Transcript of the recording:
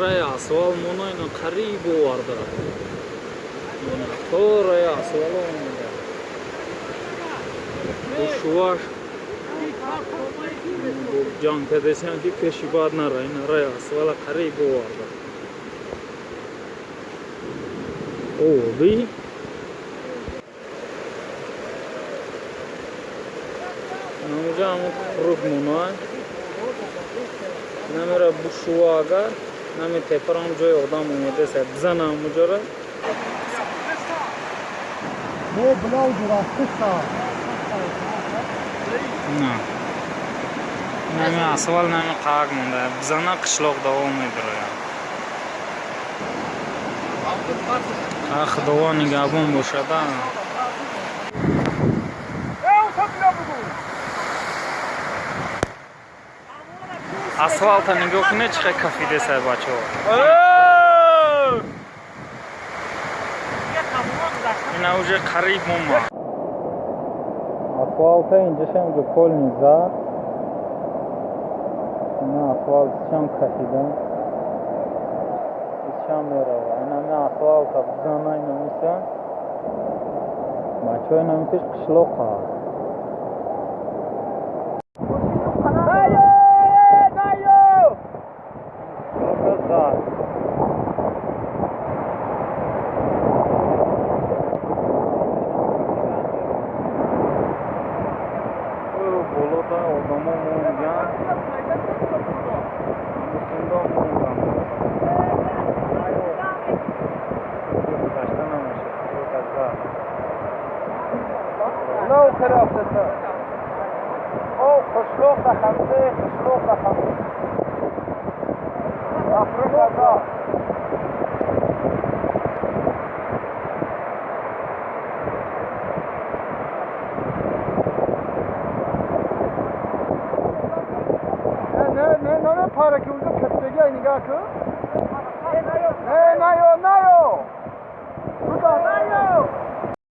Рай асфал мона ина қариб оварда. То рай асфал омада. Бушуваш ҷанг кардесиям ки пеши бад нара. Ина рай асфала қариб оварда. Оби Намуҷа ҳамун купрук монай. Намера бушува агар, нами тепарам ҷои одам омадеса. Бизана ҳамуҷора. На. Нами асфал нами қаак монда. Бизана қишлоқ давом мебирояд. Худово нигаҳбон бошада. Асфалта нигоҳ кунед чӣ қадр кафидесай бачаҳо. Ина уже қариб омад. Асфалта инҷашам уже полный зад. Ина асфалтшам кафида. Ишам мерава. Ина ми асфалта бизана ина миса. Бачаҳо ина мисиш қишлоқ аст. Не, не, не, параки уже кафтеги, нигоҳ кун. Не, наё, наё.